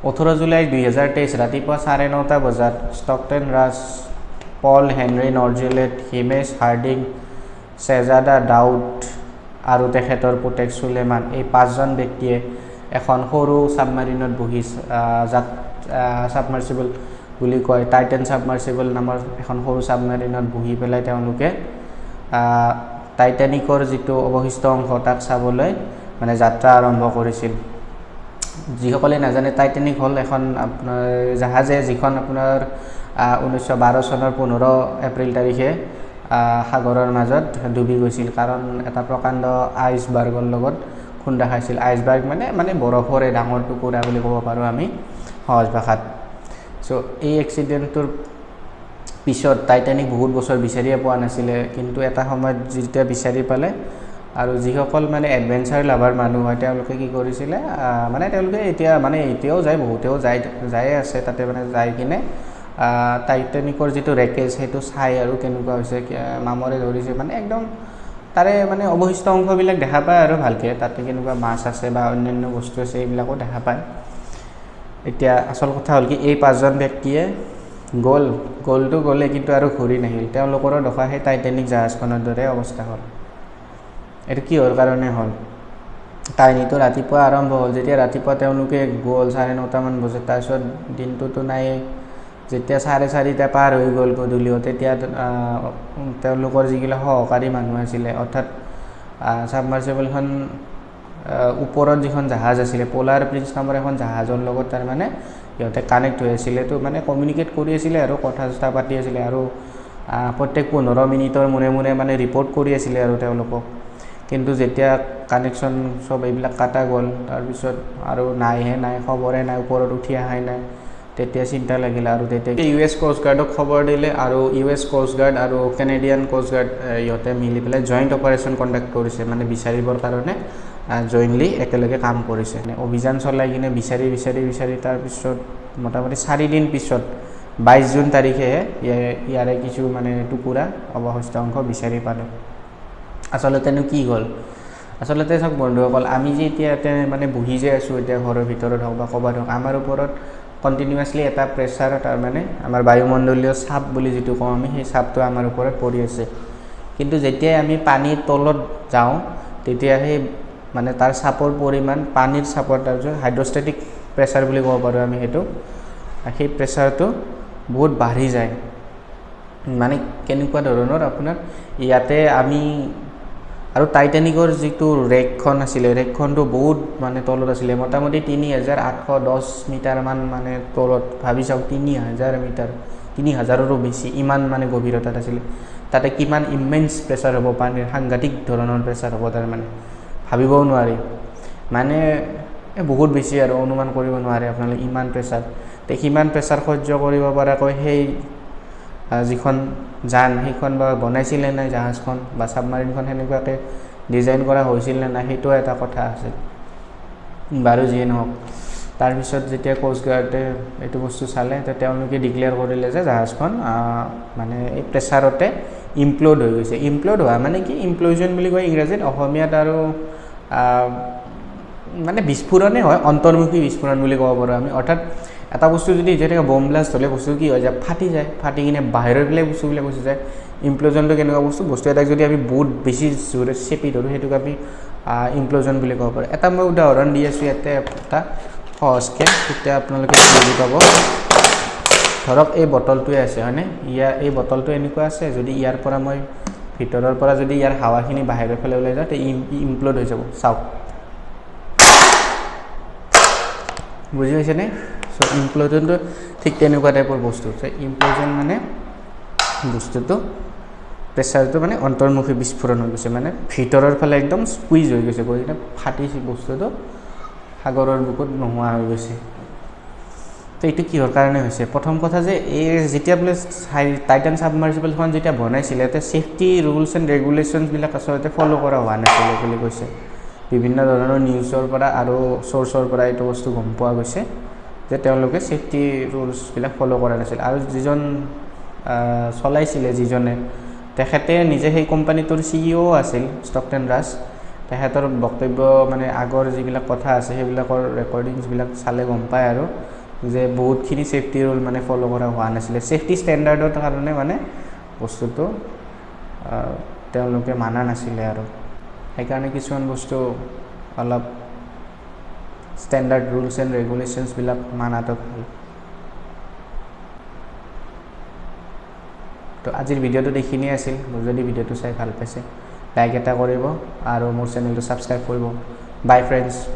18 July 2023 ৰাতিপুৱা 9:30 বজাত Stockton Rush, Paul Henri Nargeolet, Hamish Harding, Shahzada Dawood আৰু তেখেতৰ পুতেক চুলেমান, এই 5জন ব্যক্তিয়ে এখন সৰু ছাবমেৰিনত বহি, যাক ছাবমাৰ্চিবল বুলি কয়, টাইটেন ছাবমাৰ্চিবল নামৰ এখন সৰু ছাবমেৰিনত বহি পেলাই তেওঁলোকে টাইটানিকৰ যিটো অৱশিষ্ট অংশ তাক চাবলৈ মানে যাত্ৰা আৰম্ভ কৰিছিল। যিসকলে নাজানে, টাইটানিক হ'ল এখন আপোনাৰ জাহাজে, যিখন আপোনাৰ 1912 চনৰ 15 এপ্ৰিল তাৰিখে সাগৰৰ মাজত ডুবি গৈছিল, কাৰণ এটা প্ৰকাণ্ড আইচবাৰ্গৰ লগত খুন্দা খাইছিল। আইচবাৰ্গ মানে মানে বৰফৰে ডাঙৰ টুকুৰা বুলি ক'ব পাৰোঁ আমি সহজ ভাষাত। চ' এই এক্সিডেণ্টটোৰ পিছত টাইটানিক বহুত বছৰ বিচাৰিয়ে পোৱা নাছিলে, কিন্তু এটা সময়ত যেতিয়া বিচাৰি পালে, আৰু যিসকল মানে এডভেঞ্চাৰ লাভাৰ মানুহ হয়, তেওঁলোকে কি কৰিছিলে, মানে তেওঁলোকে এতিয়া মানে এতিয়াও যায়, বহুতেও যায়, যায়ে আছে তাতে, মানে যাই কিনে টাইটানিকৰ যিটো ৰেকেজ সেইটো চাই আৰু কেনেকুৱা হৈছে, মামৰে ধৰিছে, মানে একদম তাৰে মানে অৱশিষ্ট অংশবিলাক দেখা পায় আৰু ভালকৈ তাতে কেনেকুৱা মাছ আছে বা অন্যান্য বস্তু আছে এইবিলাকো দেখা পায়। এতিয়া আচল কথা হ'ল কি, এই 5জন ব্যক্তিয়ে গ'ল, গ'লটো গ'লে কিন্তু আৰু ঘূৰি নাহিল। তেওঁলোকৰো দশা সেই টাইটানিক জাহাজখনৰ দৰে অৱস্থা হ'ল। এইটো কিহৰ কাৰণে হ'ল? কাহিনীটো ৰাতিপুৱা আৰম্ভ হ'ল। যেতিয়া ৰাতিপুৱা তেওঁলোকে গ'ল 9:30মান বজাত, তাৰপিছত দিনটোতো নায়েই। যেতিয়া 4:30 পাৰ হৈ গ'ল গধূলিও, তেতিয়া তেওঁলোকৰ যিবিলাক সহকাৰী মানুহ আছিলে, অৰ্থাৎ ছাবমাৰ্চিবলখন ওপৰত যিখন জাহাজ আছিলে, প'লাৰ প্ৰিন্স নামৰ এখন জাহাজৰ লগত তাৰমানে সিহঁতে কানেক্ট হৈ আছিলে, তো মানে কমিউনিকেট কৰি আছিলে আৰু কথা চথা পাতি আছিলে, আৰু প্ৰত্যেক 15 মিনিটৰ মূৰে মূৰে মানে ৰিপৰ্ট কৰি আছিলে আৰু তেওঁলোকক। কিন্তু যেতিয়া কানেকশ্যন চব এইবিলাক কাটা গ'ল, তাৰপিছত আৰু নাইহে নাই, খবৰে নাই, ওপৰত উঠি অহাই নাই, তেতিয়া চিন্তা লাগিল। আৰু তেতিয়া ইউ এছ কোষ্ট গাৰ্ডক খবৰ দিলে, আৰু ইউ এছ কোষ্ট গাৰ্ড আৰু কেনেডিয়ান কোষ্ট গাৰ্ড ইহঁতে মিলি পেলাই জইণ্ট অপাৰেশ্যন কণ্ডাক্ট কৰিছে, মানে বিচাৰিবৰ কাৰণে জইণ্টলি একেলগে কাম কৰিছে। অভিযান চলাই কিনে বিচাৰি বিচাৰি বিচাৰি তাৰপিছত মোটামুটি 4 দিন পিছত 22 জুন তাৰিখেহে ইয়াৰে কিছু মানে টুকুৰা, অৱশিষ্ট অংশ বিচাৰি পালে। আচলতেনো কি হ'ল? আচলতে চাওক বন্ধুসকল, আমি যে এতিয়া ইয়াতে মানে বহি যে আছোঁ, এতিয়া ঘৰৰ ভিতৰত হওক বা ক'ৰবাত হওক, আমাৰ ওপৰত কণ্টিনিউৱাছলি এটা প্ৰেছাৰ, তাৰমানে আমাৰ বায়ুমণ্ডলীয় চাপ বুলি যিটো কওঁ আমি, সেই চাপটো আমাৰ ওপৰত পৰি আছে। কিন্তু যেতিয়াই আমি পানীৰ তলত যাওঁ, তেতিয়া সেই মানে তাৰ চাপৰ পৰিমাণ, পানীৰ চাপৰ, তাৰপিছত হাইড্ৰষ্টেটিক প্ৰেছাৰ বুলি ক'ব পাৰোঁ আমি সেইটো, সেই প্ৰেছাৰটো বহুত বাঢ়ি যায়। মানে কেনেকুৱা ধৰণৰ আপোনাৰ ইয়াতে আমি আৰু টাইটানিকৰ যিটো ৰেকখন আছিলে, ৰেকখনটো বহুত মানে তলত আছিলে, মোটামুটি 3810 মিটাৰমান মানে তলত। ভাবি চাওক, 3000 মিটাৰ, 3000ৰো বেছি, ইমান মানে গভীৰতাত আছিলে। তাতে কিমান ইমেন্স প্ৰেছাৰ হ'ব পানীৰ, সাংঘাতিক ধৰণৰ প্ৰেছাৰ হ'ব, তাৰমানে ভাবিবও নোৱাৰি, মানে বহুত বেছি আৰু অনুমান কৰিব নোৱাৰে আপোনালোকে ইমান প্ৰেছাৰ। তে সিমান প্ৰেছাৰ সহ্য কৰিব পৰাকৈ সেই যিখন যান, সেইখন বা বনাইছিলে নাই, জাহাজখন বা ছাবমাৰিনখন সেনেকুৱাকৈ ডিজাইন কৰা হৈছিল নে নাই, সেইটো এটা কথা আছিল। বাৰু যিয়ে নহওক, তাৰপিছত যেতিয়া কোষ্ট গাৰ্ডে এইটো বস্তু চালে, তেওঁলোকে ডিক্লেয়াৰ কৰিলে যে জাহাজখন মানে এই প্ৰেছাৰতে ইমপ্ল'ড হৈ গৈছে। ইমপ্ল'ড হোৱা মানে কি? ইমপ্ল'জন বুলি কয় ইংৰাজীত, অসমীয়াত আৰু মানে বিস্ফোৰণেই হয়, অন্তৰ্মুখী বিস্ফোৰণ বুলি ক'ব পাৰোঁ আমি। অৰ্থাৎ এটা বস্তু যদি যেনেকৈ বম ব্লাষ্ট হ'লে বস্তু কি হৈ যায়? ফাটি যায়, ফাটি কিনে বাহিৰৰ পেলাই বস্তুবিলাক গুচি যায়। ইমপ্ল'জনটো কেনেকুৱা বস্তু? বস্তু এটাক যদি আমি বহুত বেছি জোৰে চেপি ধৰোঁ, সেইটোক আমি ইমপ্ল'জন বুলি ক'ব পাৰোঁ। এটা মই উদাহৰণ দি আছোঁ ইয়াতে এটা সহজকৈ, তেতিয়া আপোনালোকে বুজি পাব। ধৰক এই বটলটোৱে আছে, হয়নে? ইয়াৰ এই বটলটো এনেকুৱা আছে, যদি ইয়াৰ পৰা মই ভিতৰৰ পৰা যদি ইয়াৰ হাৱাখিনি বাহিৰৰ ফালে ওলাই যাওঁ, তে ইমপ্ল'ড হৈ যাব। চাওক, বুজি পাইছেনে? চ' ইমপ্ল'জনটো ঠিক তেনেকুৱা টাইপৰ বস্তু। চ' ইমপ্ল'জন মানে বস্তুটো প্ৰেছাৰটো মানে অন্তৰ্মুখী বিস্ফোৰণ হৈ গৈছে, মানে ভিতৰৰ ফালে একদম স্কুইজ হৈ গৈছে, গৈ কিনে ফাটিছে, বস্তুটো সাগৰৰ বুকুত নোহোৱা হৈ গৈছে। তো এইটো কিহৰ কাৰণে হৈছে? প্ৰথম কথা যে এই যেতিয়া বোলে টাইটান ছাবমাৰ্চিবলখন যেতিয়া বনাইছিলে, তেতিয়া ছেফটি ৰুলছ এণ্ড ৰেগুলেশ্যনছবিলাক আচলতে ফ'ল' কৰা হোৱা নাছিলে বুলি কৈছে। বিভিন্ন ধৰণৰ নিউজৰ পৰা আৰু চ'ৰ্চৰ পৰা এইটো বস্তু গম পোৱা গৈছে যে তেওঁলোকে ছেফটি ৰুলছবিলাক ফ'ল' কৰা নাছিল। আৰু যিজন চলাইছিলে, যিজনে, তেখেতে নিজে সেই কোম্পানীটোৰ চি ই অ' আছিল, ষ্টকটেন ৰাছ। তেখেতৰ বক্তব্য মানে আগৰ যিবিলাক কথা আছে সেইবিলাকৰ ৰেকৰ্ডিংছবিলাক চালে গম পায় আৰু যে বহুতখিনি ছেফটি ৰুল মানে ফ'ল' কৰা হোৱা নাছিলে। ছেফটি ষ্টেণ্ডাৰ্ডৰ কাৰণে মানে বস্তুটো তেওঁলোকে মানা নাছিলে আৰু সেইকাৰণে কিছুমান বস্তু অলপ ষ্টেণ্ডাৰ্ড ৰুলছ এণ্ড ৰেগুলেশ্যনছবিলাক মানাটো ভাল। তো আজিৰ ভিডিঅ'টোত এইখিনিয়ে আছিল। যদি ভিডিঅ'টো চাই ভাল পাইছে, লাইক এটা কৰিব আৰু মোৰ চেনেলটো ছাবস্ক্ৰাইব কৰিব। Bye friends.